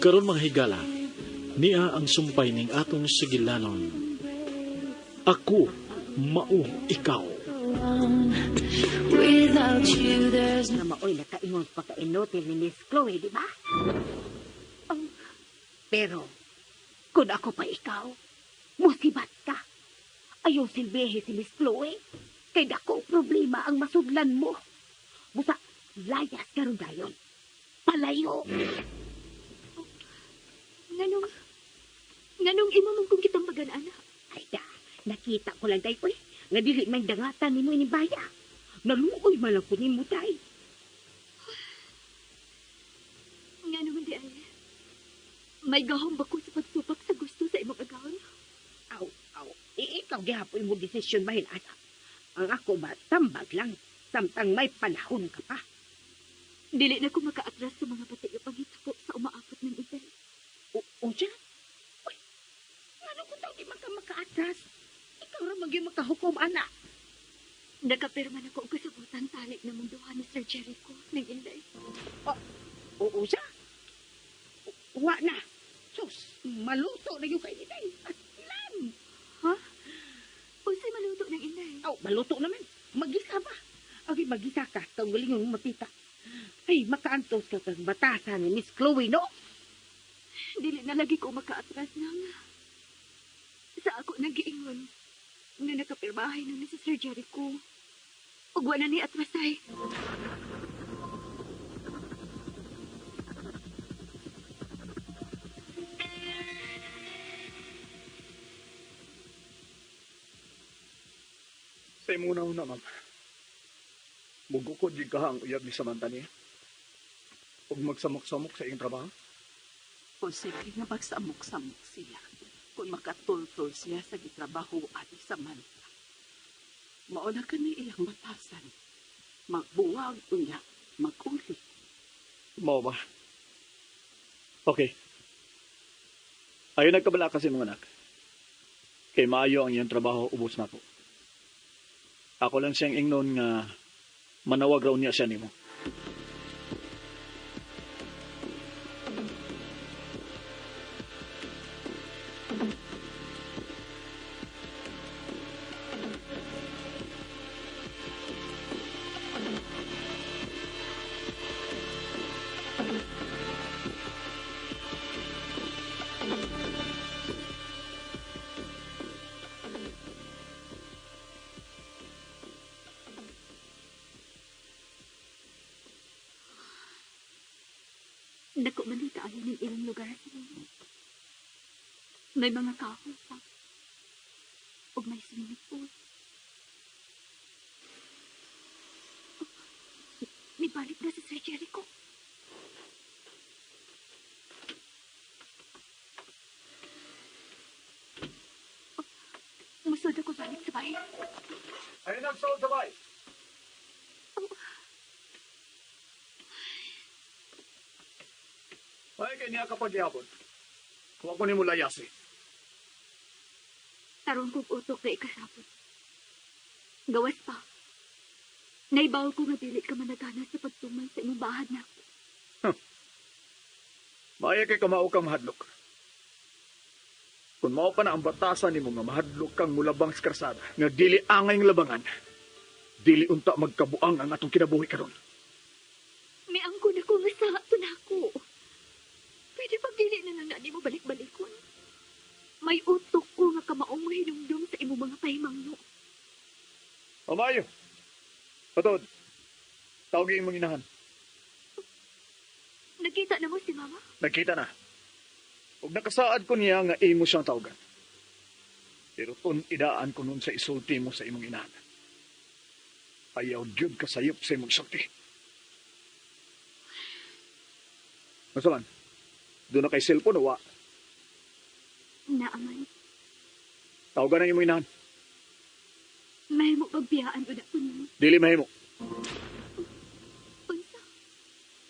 Ug karon, mga higala, niya ang sumpay ning atong sugilanon. Ako mao ikaw. Without you, there's Nga maoy nakaingon pagka-inutil ni Miss Chloe, di ba? Pero, kung ako pa ikaw, musibat ka. Ayaw silbihe si Miss Chloe. Kay dako problema ang masudlan mo. Busa, layas karon dayon. Palayo. Nganong imo man kung kitang magan-ana? Ay da, nakita ko lang day, uy, nga dili may dangatan nimo ini baya. Naluoy man lang ko nimo day. Nganong di ay? May gahom ba ko sa pagsupak sa gusto sa imong agawon? Aw, aw, ikaw gihapon mo desisyon bahin asa. Ang ako ba, tambag lang, samtang may panahon ka pa. Dili na ko makaatras sa mga pati panghitabo sa umaabot ng inday. O, siya? Uy, ano kung tao di man ka makaatras? Ikaw ra magyud makahukom, ana. Nakapirma na ko og kasabutan tali na mong duha ni Sir Jericho ng inday. Oo siya? Wa na. Sus, maluto na yung kay Inday. Aslan! Ha? Unsay maluto ng inday? Aw, maluto naman. Magisa ba? Okay, magisa ka. Kang galing yung mapita. Ay, makaantos ka kang batasan ni Miss Chloe, no? Dili na lagi ko makaatras nang sa ako nagiingon nga nakapirmahay na ni si Sir Jericho. Ug wa na ni atrasay. Sa imong una, ma'am. Mugukod gyud ka ang uyab ni Samantha niya. Ug magsamok-samok sa iyong trabaho. Posible nga magsamok-samok siya kung makatultol siya sa gitrabaho ani Samantha. Mauna ka ni iyang batasan. Magbuwag unya, maguli. Mao ba? Okay. Ayo nagkabala kasi mga anak. Kay maayo ang iyang trabaho ubos nako. Ako lang siyang ingnon nga manawag raw niya siya nimo. Dako man ni kaayo ng ilang lugar sa inyo. May mga kahoy pa. Ug may swimming pool. Oh, nibalik na si Sir Jericho. Oh, musod ako balik sa bahay. Ayun ang sa bay. Ay, kay niya kapag gihapon. Huwag ko ni mo layasi. Tarong kong utok na ikasapot. Gawas pa. Naibaw ko nga dili ka managana sa pagtuman sa imong bahad na ako. Huh. Maaya kay kamao kang mahadlok. Kung mao pa na ang batasan nimo nga mahadlok kang mulabang sa karsada, nga dili angay ng labangan, dili unta magkabuang ang atong kinabuhi karon. Miangkon ako nga sa ato na ako. Pwede pag dili na lang na nimo balik-balikon. May utok ko nga kamaong mo hinumdum sa imong mga pahimangno. Amayo. Patod. Tawagin imong inahan. Nagkita na mo si Mama? Nagkita na. Ug nakasaad ko niya nga imo siyang tawagan. Pero tun idaan ko nun sa isulti mo sa imong inahan. Ayaw gyud kasayop sa imong sulti. Unsa man? Doon na kay cellphone o wa? Naaman. Tawagan ang imong inahan. Mahimo pagbiyaan o na ko nimo. Dili mahimo. Unsa?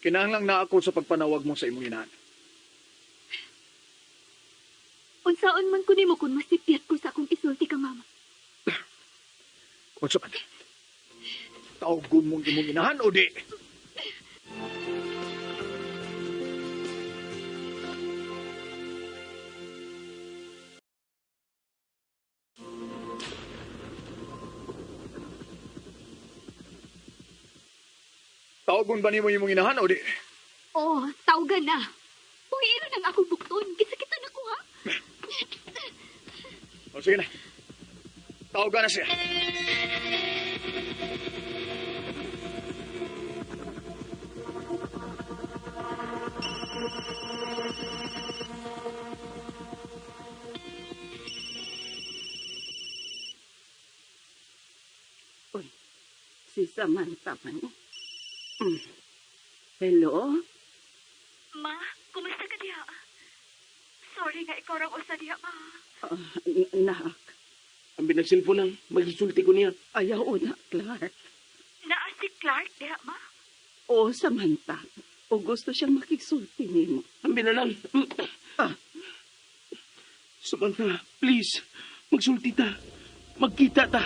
Kinahanglang na ako sa pagpanawag mo sa imong inahan. Unsaon man ko nimo kung masipyat ko sa akong isulti kang mama. Unsa man? Tawagon mong imong inahan o di? Tawagon ba nimo imong inahan o di? Oh, tawgan na. Uy, iro nang akong bukton. Gisakitan ako, ha? O sige na. Tawagan na siya. Uy, si Samantha man. Mm. Hello? Ma, kumusta ka diha? Sorry nga ikaw rang usa diha, ma. Ah, nak, Ang binagsilpon lang, magisulti ko niya. ayaw una, Clark. Naa si Clark diha, ma? O, Samantha, o gusto siyang makigsulti nimo. Ang binalang. Ah. Samantha, please, magsulti ta. Magkita ta.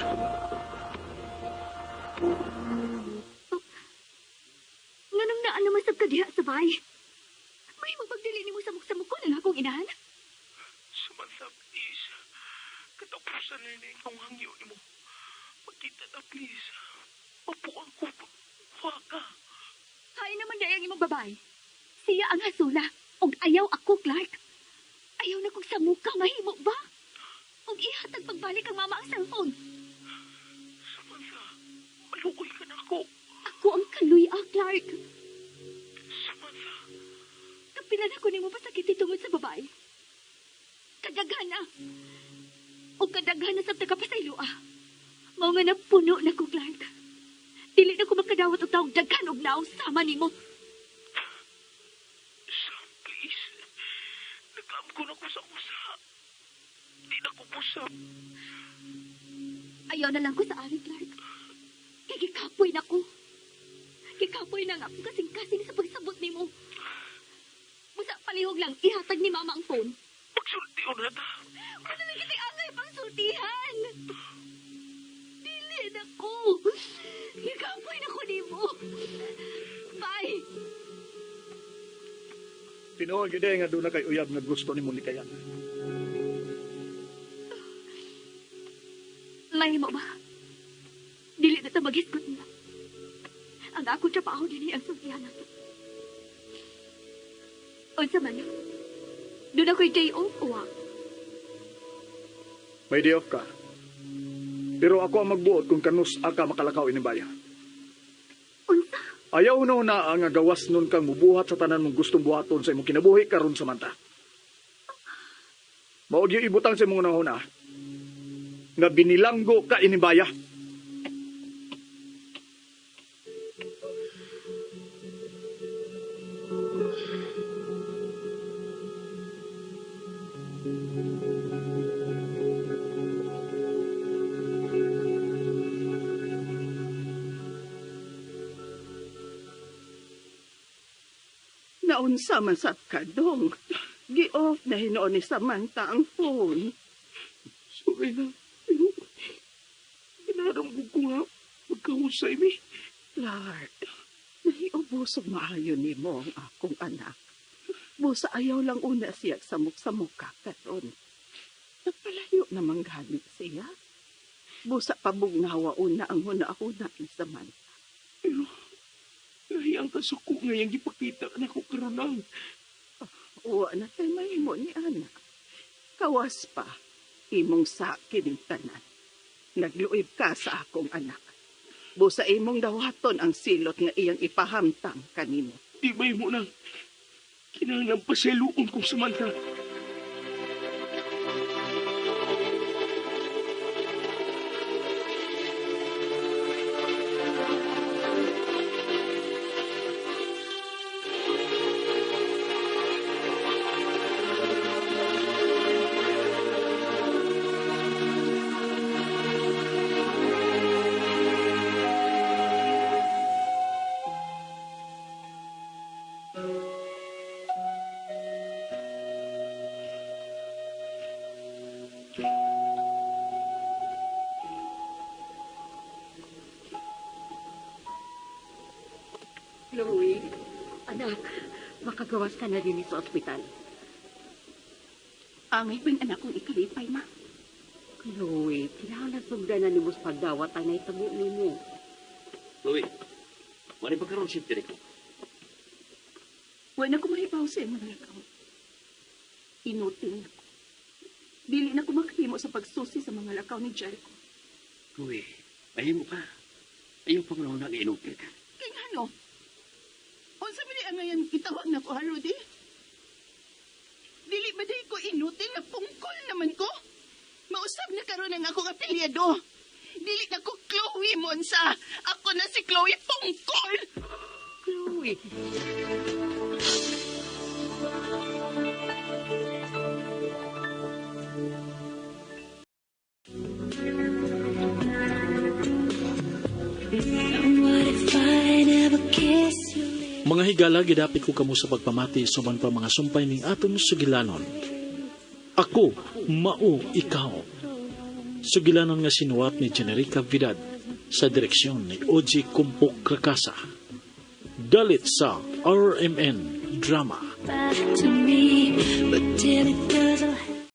Nganong naa naman sab ka diha sa bahay? May mapagdili nimo sa muksamok ko nang akong inahan? Samantha, please. Katapusan na ni ikaw hangyo nimo. Magkita ta, please. Mapuang ko. Waka. Kaya naman dayang imong babae. Siya ang hasula. Og ayaw ako, Clark. Ayaw na kong samuka, mahimo ba? Og ihatag pagbalik ang mama ang cellphone. Samantha, malukoy ka na ako. Ako ang kaluy, ah, Clark. Samantha, Kapilan ako nimo pasakiti tungod sa babae. Kadaghan na. O kadaghan na sa tagapasaylo, ah. Mao nga napuno na ko, Clark. Dili na ko makadawat og taog daghan og naong sama nimo. Sam, please. Nagkaamgo na ko sa usa. Di na ko pusap. Ayaw na lang ko sa ari, Clark. Kay gikapoy na ko. Gikapoy na nga ako kasing-kasing sa pagsabot nimo. Busa palihog lang, ihatag ni mama ang phone. Magsulti na ta. Wala na kita'y angay pang sultihan. Dili na ko. Gikapoy na ko nimo. Bye. Tinuod gyud eh nga doon na kay uyab nga gusto nimo likayan. Mahimo ba? Dili na ta maghisgot na. Ang akong trabaho dinhi ang sultihan nato. Unsa man? Doon ako'y day off o wa? May day off ka. Pero ako ang magbuot kung kanus aka makalakaw ini baya. Unsa? Ayaw na na ang gawas nun kang mubuhat sa tanan mong gustong buhaton sa imong kinabuhi karon Samantha. Mao gyud ibutang sa imong unahuna nga binilanggo ka inibaya. Naunsa man sa kadong. Gi-off na hinoon ni Samantha ang phone. Sorry na, pero ginaramgo ko nga magkahusay mi. Clark, nahiubosog maayo nimo ang akong anak. Busa ayaw lang una siya sa muksa-muka karon. Nagpalayo namang gani siya. Busa pabugnawa una ang huna-huna ni Samantha. Pero lahi ang kasuko nga yang gipakita na ko karon lang. Uwa na kay mahimo ni anak. Kawas pa, imong sa kining tanan. Nagluib ka sa akong anak. Busa imong dawaton ang silot nga iyang ipahamtang kanimo. Di ba mo nang kinahanglan pasayloon kong Samantha. Chloe, anak, makagawas ka na din sa ospital. Angay man anak kong ikalipay, ma. Chloe, kinahanglan sugdan na nimo sa pagdawat ang nahitabo nimo. Chloe, Wala pa karon si Jericho. Wala na ko mahibaw sa imong lakaw. Inutil na ko. Dili na ko makahimo sa pagsusi sa mga lakaw ni Jericho. Chloe, mahimo ka. Ayaw pa nga nga inutil ka. Kay ngano? Unsa man ang ngayon gitawag na ko, ha, Rudy? Dili ba day ko inutil na pungkol naman ko? Mausab na karon ang akong apelyido. Dili na ko Chloe Monsa. Ako na si Chloe Pungkol. Chloe. Mga higala, gidapit ko kamo sa pagpamati suman pa mga sumpay ning atong sugilanon. Ako, mao ikaw. Sugilanon nga sinuwat ni Generica Vidad sa direksyon ni Oji Kumpok Rakasa. Dalit sa RMN Drama. Back to me, but till it does, I'll